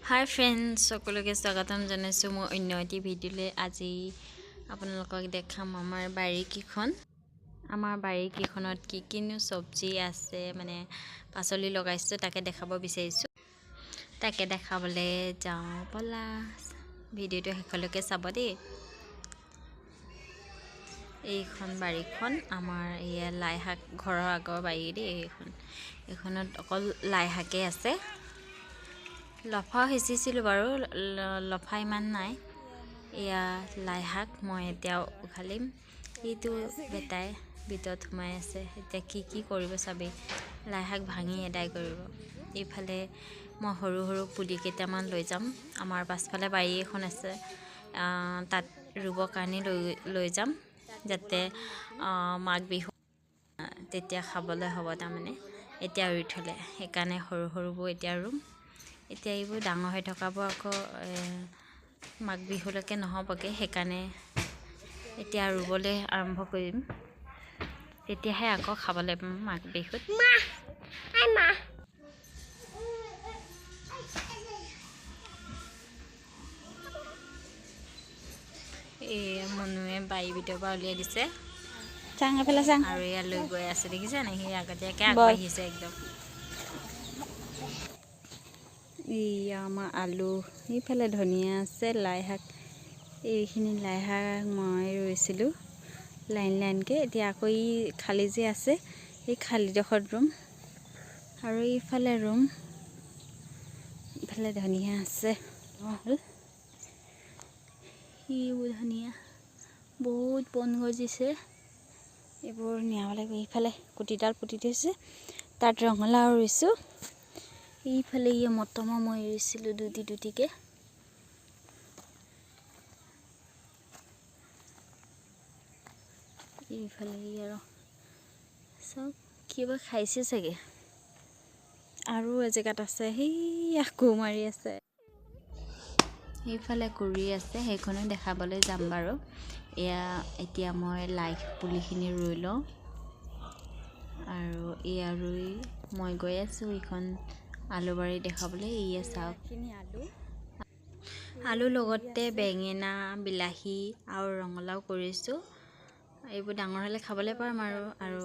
হাই friends, সকলোকে স্বাগতম জনাইছোঁ মোৰ অন্য এটি ভিডিঅ'লৈ। আজি আপোনালোকক দেখাম আমাৰ বাৰীকেইখন। আমাৰ বাৰীকেইখনত কি কিনো চব্জি আছে, মানে পাচলি লগাইছোঁ, তাকে দেখাব বিচাৰিছোঁ। তাকে দেখাবলৈ যাওঁ ব'লা, ভিডিঅ'টো শেষলৈকে চাব দেই। এইখন বাৰীখন আমাৰ, এয়া লাই শাক, ঘৰৰ আগৰ বাৰী দেই এইখন। এইখনত অকল লাই শাকেই আছে। লফাও সিঁচিছিলোঁ বাৰু, লফা ইমান নাই। এয়া লাই শাক মই এতিয়া উঘালিম। এইটো বেটাই ভিতৰত সোমাই আছে, এতিয়া কি কি কৰিব চাবি, লাই শাক ভাঙি এদাই কৰিব। এইফালে মই সৰু সৰু পুলি কেইটামান লৈ যাম। আমাৰ পাছফালে বাৰী এখন আছে, তাত ৰুবৰ কাৰণে লৈ লৈ যাম, যাতে মাঘ বিহু তেতিয়া খাবলৈ হ'ব। তাৰমানে এতিয়া ৰুই থ'লে, সেইকাৰণে সৰু সৰুবোৰ এতিয়া ৰুম। এতিয়া এইবোৰ ডাঙৰ হৈ থকাবোৰ আকৌ মাঘ বিহুলৈকে নহ'বগৈ, সেইকাৰণে এতিয়া ৰুবলৈ আৰম্ভ কৰিম, তেতিয়াহে আকৌ খাবলৈ পাম মাঘ বিহুত। এই মনুৱে বাৰীৰ ভিতৰৰ পৰা উলিয়াই দিছে আৰু এয়া লৈ গৈ আছে, দেখিছে নাই? সি আগতীয়াকৈ আগবাঢ়িছে একদম। এইয়া আমাৰ আলু, এইফালে ধনিয়া আছে, লাই শাক। এইখিনি লাই শাক মই ৰুইছিলোঁ লাইন লাইনকৈ। এতিয়া আকৌ এই খালী যে আছে, এই খালীডোখৰত ৰুম। আৰু এইফালে ৰুম, ইফালে ধনিয়া আছে। হ'ল এইবোৰ ধনিয়া বহুত বন গজিছে, এইবোৰ নিয়াব লাগিব। এইফালে গুটিডাল পুতি থৈছে, তাত ৰঙালাও ৰুইছোঁ। এইফালে এই মটৰমাহ মই ৰুইছিলোঁ দুটি দুটিকৈ। এইফালে আৰু চব কিবা খাইছে চাগে। আৰু এজেগাত আছে, সেইয়া কোৰ মাৰি আছে। সেইফালে কুৰি আছে, সেইখনো দেখাবলৈ যাম বাৰু। এয়া এতিয়া মই লাই পুলিখিনি ৰুই লওঁ আৰু এয়া ৰুই মই গৈ আছোঁ এইখন আলুবাৰী দেখাবলৈ। এয়া চাওক, আলু লগতে বেঙেনা, বিলাহী আৰু ৰঙালাও কৰিছোঁ। এইবোৰ ডাঙৰ হ'লে খাবলৈ পাম আৰু। আৰু